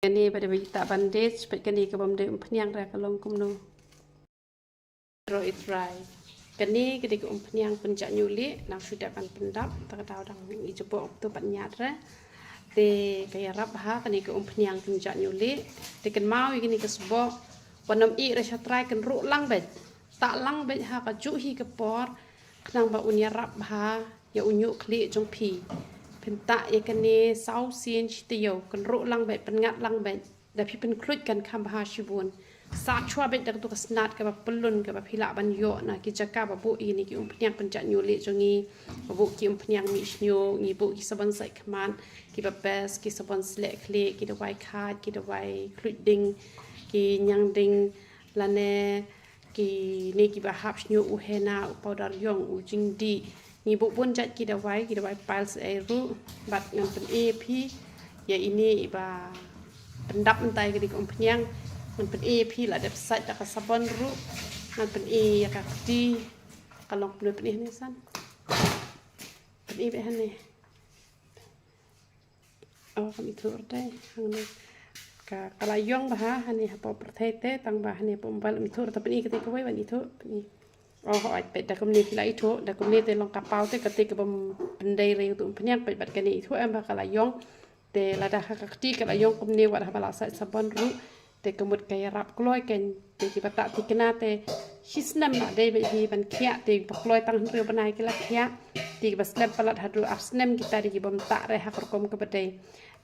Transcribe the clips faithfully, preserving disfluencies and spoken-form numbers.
Kane ba dei ba ïa ta bandage, peit kane ka bym dei umphniang re ka long kumno. Ro i trai. Kane ka dei ka umphniang pynjah ñiuh lieh, nang shu dep ban pyndap, ta ka daw dang i jaboh to pat ñiat re. Te ka ïarap ha kane ka umphniang pynjah ñiuh lieh. Te kynmaw ïa kane ka sboh, wat nym ïeh re sha trai, kynruh lang beit. Tah lang beit ha kajuh hi ka por, khnang ba un ïarap bha ïa u ñiuh khlieh jong phi. Phin tah ïa kane saw sien shi taïew, kynruh lang beit, pynngat lang beit. Da phi pynkhluit kan kham bha shibun. Sah shuwa beit da katu ka snat kaba pyllun kaba phi lah ban ïoh na ki jaka ba buh ïa kine ki umphniang pynjah ñiuh lieh jong ngi, ba buh ki umphniang mih shñiuh, ngi buh ki sabon sait khmat, kiba best, ki sabon sleh khlieh, ki dawai khaid, ki dawai khluit ding, ki ñiang ding, lane kine kiba hap shñiuh, u henna, u powder ïong, u jingdih. Ngi buh bun jait ki dawai, ki dawai piles ei ruh, bad ngan pyni ïa phi ïa ine iba pyndap mynta ïa kane ka umphniang. Ngan pyni ïa phi, la dep sait da ka sabon ruh. Ngan pyni ïa ka kti. Ka long kumno, pyni hangne san. Pyni beit hangne. Oh, kam ithuh re te, hangne. Ka, ka la ïong bha hangne hapoh pyrthei te, tang ba hangne hapoh mobile ym ithuh re te, pyni kata kawei ban ithuh, pyni. Oh, hooid, peit da kumne phi la ithuh, da kumne te long ka paw te, kata ka bym pyndei re ïa utu umphniang, peit bad kane ithuh em ba ka la ïong. Te lada ha ka kti ka la ïong kumne wat haba la sait sabon ruh, te ka mut ka ïarap kloi kein. Te kiba tah thikna te shi snem la dei beit hi ban khiah, te ba kloi tang hynriew bnai ki la khiah. Te kiba slem palat haduh ar snem kita te ki bym tah re ha ka rukom kaba dei.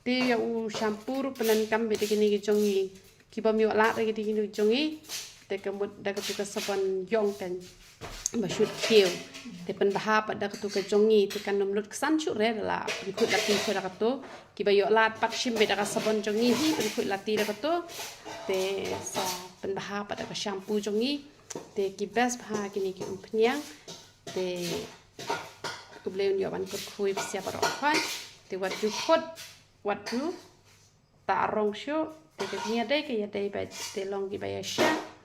Te ïa u shampoo ruh pyndonkam beit da kine ki jong ngi. Ki bym ïoh lad re ki da kine ki jong ngi, te ka mut da katu ka sabon ïong kein ba shu khiew. Te pynbha pat da katu ka jong ngi, te kan ym lut ksan shuh re, la pynkhuid lati shuh da katu. Kiba ïoh lad pat shim beit da ka sabon jong ngi hi, pynkhuid lati da katu. Te sa pynbha pat da ka shampoo jong ngi. Te ki best bha kine ki umphniang. Te U Blei un ïoh ban kyrkhu ïa phi baroh khoit. Te wat ju khut, wat ju tah rong shuh, te ka jingïadei ka ïadei beit, te long kiba ïaishah.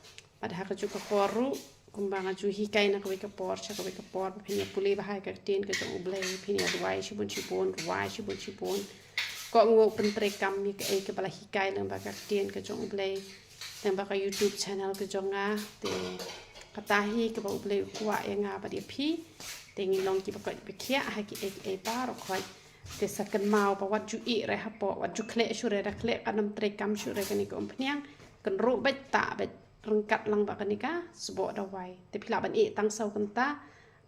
Bad ha kajuh ka por ruh, kumba nga ju hikai na kawei ka por sha kawei ka por, ba phin ïa pule bha ïa ka ktien ka jong U Blei, phin ïa duwai shibun shibun, rwai shibun shibun. Kohnguh, pyntreikam ïa kaei kaba la hikai lyngba ka ktien ka jong U Blei, lyngba ka YouTube channel ka jong nga. Te kata hi kaba U Blei u kwah ïa nga bad ïa phi. Te ngin long kiba koit ba khiah ha kiei kiei baroh khoit. Te sa kynmaw ba wat ju ïeh re hapoh, wat ju khleh shuh re, da khleh kan ym treikam shuh re kane ka umphniang. Kynruh beit, tah beit, ryngkat lang bad kane ka sboh dawai. Te phi lah ban ïeh tang saw kynta,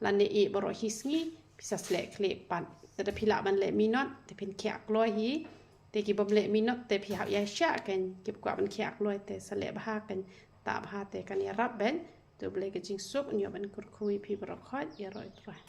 lane ïeh baroh hi sngi, phi sa sleh khleh pat. Te da phi lah ban leh minot, te phin khiah kloi hi. Te ki bym leh minot te phi hap ïaishah kein, kiba kwah ban khiah kloi te sa leh bha kein, tah bha te kan ïarap beit. Te U Blei ka jingsuk un ïoh ban kyrkhu ïa phi baroh khoit, ïaroh ïa U Trai.